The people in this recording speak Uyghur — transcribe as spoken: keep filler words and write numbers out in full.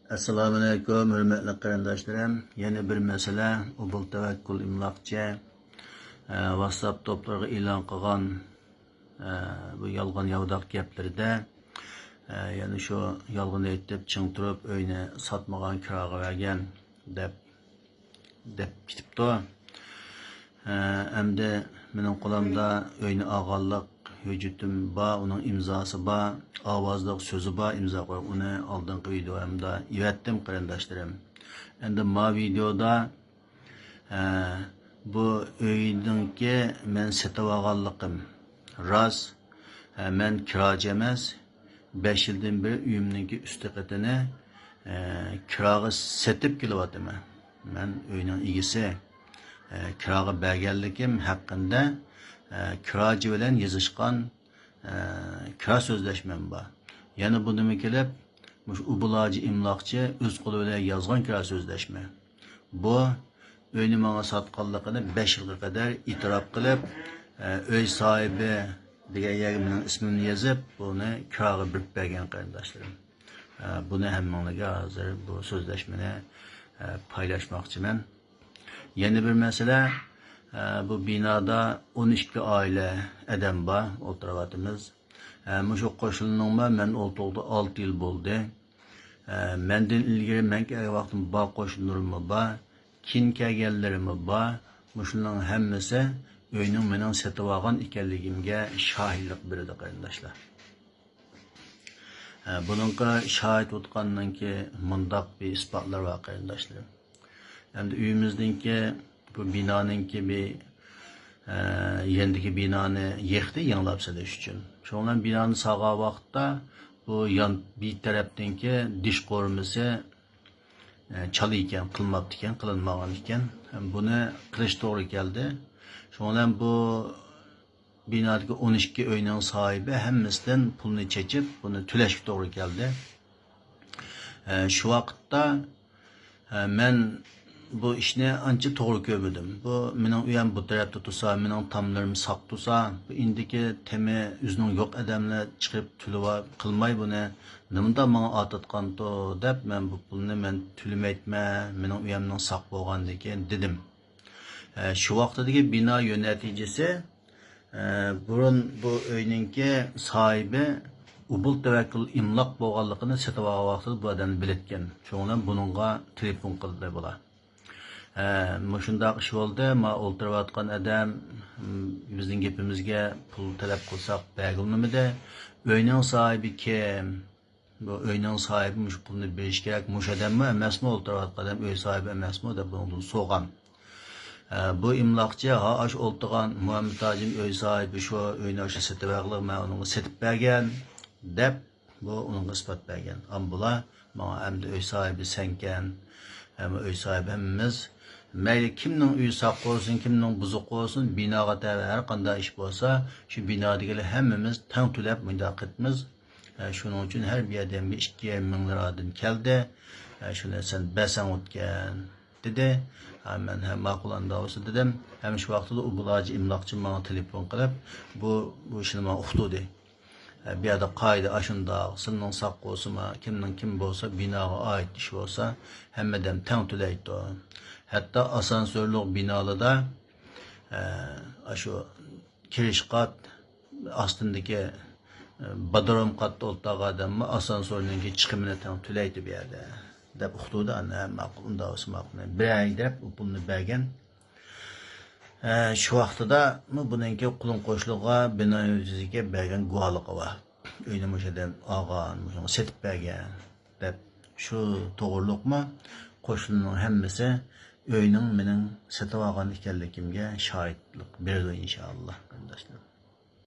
ئەسسالامۇئەلەيكۇم، ھۆرمەتلىك قېرىنداشلىرىم. يەنە بىر مەسىلە، ئوبۇل تەۋەككۈل ئىملاقچى، ئە، ۋاتساپ توپلىرىغا ئېلان قىلغان، ئە، بۇ يالغان ياۋىداق گەپلىرىدە، ئە، يەنە شۇ يالغان ئېيتىپ، چىڭ تۇرۇپ، ئۆينى ساتمىغان، كىراغا بەرگەن دەپ دەپ كېتىپتۇ. ھە، ئەمدى مېنىڭ قولۇمدا ئۆينى ئالغانلىق ھۆججىتىم بار، ئۇنىڭ ئىمزاسى بار، ئاۋازلىق سۆزى بار، ئىمزا قويۇپ، ئۇنى ئالدىنقى ۋىدېئومدا ئېۋەتتىم، قېرىنداشلىرىم. ئەمدى ما ۋىدېئودا، ھە، بۇ ئۆينىڭكى مەن سېتىۋالغانلىقىم راست. ھە، مەن كىراچى ئەمەس. بەش يىلدىن بېرى ئۆيۈمنىڭكى ئۈستى قېتىنى، ئە، كىراغا سېتىپ كېلىۋاتىمەن. مەن ئۆينىڭ ئىگىسى، ئە، كىراغا بەرگەنلىكىم ھەققىندە، ئە، كىراچى بىلەن يېزىشقان، ئە، كىرا سۆزلەشمەم بار. يەنە بۇنىمۇ كېلىپ، مۇشۇ ئوبۇل ھاجى ئىملاقچى ئۆز قولى بىلەن يازغان كىرا سۆزلەشمە. بۇ ئۆينى ماڭا ساتقانلىقىنى بەش يىلغا قەدەر ئېتىراپ قىلىپ، ئە، ئۆي ساھىبى دېگەن يەرگە مېنىڭ ئىسمىمنى يېزىپ، بۇنى كىراغا بېرىپ بەرگەن، قېرىنداشلىرىم. ئە، بۇنى ھەممىڭلارگە ھازىر بۇ سۆزلەشمىنى، ئە، پايلاشماقچىمەن. يەنە بىر مەسىلە، ئە، بۇ بىنادا ئون ئىككى ئائىلە ئادەم بار، ئولتۇرۇۋاتىمىز. ئە، مۇشۇ قوشنىلىرنىڭمۇ مەن ئولتۇرغىلى ئالتە يىل بولدى. ئە، مەندىن ئىلگىرى مەن كەلگەن ۋاقتىم بار قوشنىلىرىممۇ بار، كېيىن كەلگەنلىرىممۇ بار. مۇشۇنىڭ ھەممىسى ئۆينىڭ مېنىڭ سېتىۋالغان ئىكەنلىكىمگە شاھىتلىق بېرىدۇ، قېرىنداشلار. ئە، بۇنىڭغا شاھىت بولغاننىڭكى مۇنداق بىر ئىسپاتلار بار، قېرىنداشلىرىم. ئەمدى ئۆيىمىزنىڭكى، بۇ بىنانىڭكى بىر، ئە، يېنىدىكى بىنانى يىقتى يېڭىلاپ سېلىش ئۈچۈن. شۇنىڭ بىلەن بىنانى سالغان ۋاقىتتا بۇ يان بىر تەرەپتىنكى دىش قورۇمىسى، ئە، چالا ئىكەن، قىلماپتىكەن، قىلىنمىغان ئىكەن. بۇنى قىلىش توغرا كەلدى. شۇنىڭ بىلەن بۇ بىنادىكى ئون ئىككى ئۆينىڭ ساھىبى ھەممىسىدىن پۇلنى چېچىپ، بۇنى تۆلەشكە توغرا كەلدى. ئە، شۇ ۋاقىتتا، ئە، مەن بۇ ئىشنى ئانچە توغرا كۆرمىدىم. بۇ مېنىڭ ئۆيەم بۇ تەرەپتە تۇرسا، مېنىڭ تاملىرىم ساق تۇرسا، بۇ ئىندىكى تېمى ئۆزىنىڭ يوق ئادەملەر چىقىپ تۆلىۋال-، قىلماي بۇنى نېمىنداق ماڭا ئاتاتقانتۇ دەپ، مەن بۇ پۇلنى مەن تۆلىمەيتمەن، مېنىڭ ئۆيەمنىڭ ساق بولغاندىكىن دېدىم. ئە، شۇ ۋاقتىدىكى بىنا يۆنەتىجىسى، ئە، بۇرۇن بۇ ئۆينىڭكى ساھىبى ئوبۇل تەۋەككۈل ئىملاق بولغانلىقىنى سېتىۋالغان ۋاقتىدا بۇ ئادەمنى بىلىدىكەن. شۇنىڭ بىلەن بۇنىڭغا تېلېفون قىلدى بۇلار. ئە، مۇشۇنداق ئىش بولدى، ما ئولتۇرۇۋاتقان ئادەم، م، بىزنىڭ گېپىمىزگە پۇل تەلەپ قىلساق بەرگىلى ئۇنىمىدى. ئۆينىڭ ساھىبى كىم؟ بۇ ئۆينىڭ ساھىبى مۇشۇ پۇلنى بېرىشى كېرەك، مۇشۇ ئادەممۇ ئەمەسمۇ، ئولتۇرۇۋاتقان ئادەم ئۆي ساھىبى ئەمەسمۇ دەپ بۇنىڭدىن سورىغان. ئە، بۇ ئىملاقچى، ھا، ئاشۇ ئولتۇرغان مۇھەممەت ھاجىم ئۆي ساھىبى شۇ، ئۆينى ئاشۇ سېتىۋەرگىلى، مەن ئۇنىڭغا سېتىپ بەرگەن دەپ، بۇ ئۇنىڭغا ئىسپات بەرگەن. ئەمما بۇلار ماڭا ئەمدى ئۆي ساھىبى سەنكەن، ئەمما ئۆي ساھىبى ھەممىمىز. مەيلى كىمنىڭ ئۆيى ساق بولسۇن، كىمنىڭ بۇزۇق بولسۇن، بىناغا تەۋە ھەر قانداق ئىش بولسا، شۇ بىنادىكىلەر ھەممىمىز تەڭ تۆلەپ مۇنداق قېتىمىز. ئە، شۇنىڭ ئۈچۈن ھەر بىر ئادەمگە ئىككى يېرىم مىڭ لىرادىن كەلدى. ئە، شۇنى سەن بەرسەڭ ئۆتكەن، دېدى. ئە، مەن ھە، ماقۇل ئاندا بولسا دېدىم. ھەم شۇ ۋاقىتتا ئوبۇل ھاجى ئىملاقچى ماڭا تېلېفون قىلىپ، بۇ، بۇ ئىشنى ماڭا ئۇقتۇردى. ئە، بۇ يەردە قائىدە ئاشۇنداق، سىلىنىڭ ساق بولسىمۇ، كىمنىڭ كىم بولسا، بىناغا ئائىت ئىش بولسا، ھەممە ئادەم تەڭ تۆلەيدۇ. ھەتتا ئاسانسورلۇق بىنالىدا، ئە، ئاشۇ كىرىش قات، ئاستىندىكى، ئە، بادروم قاتتا ئولتۇرغان ئادەممۇ ئاسانسورنىڭكى چىقىمىنى تەڭ تۆلەيدۇ بۇ يەردە، دەپ ئۇقتۇردى. ئانا، ماقۇل، ئۇنداق بولسا ماقۇل. بىر ئاي دەپ ئۇ پۇلنى بەرگەن. ئە، شۇ ۋاقتىدا بۇنىڭكى قولۇم قوشۇلغا بىنا يۈزىگە بەرگەن گۇۋاھلىقى بار. ئۆينى مۇشۇ ئادەم ئالغان، مۇشۇنىڭغا سېتىپ بەرگەن، دەپ. شۇ توغرۇلۇقمۇ قوشنىنىڭ ھەممىسى ئۆينىڭ مېنىڭ سېتىۋالغان ئىكەنلىكىمگە شاھىتلىق بېرىدۇ، ئىنشائاللا، قېرىنداشلىرىم.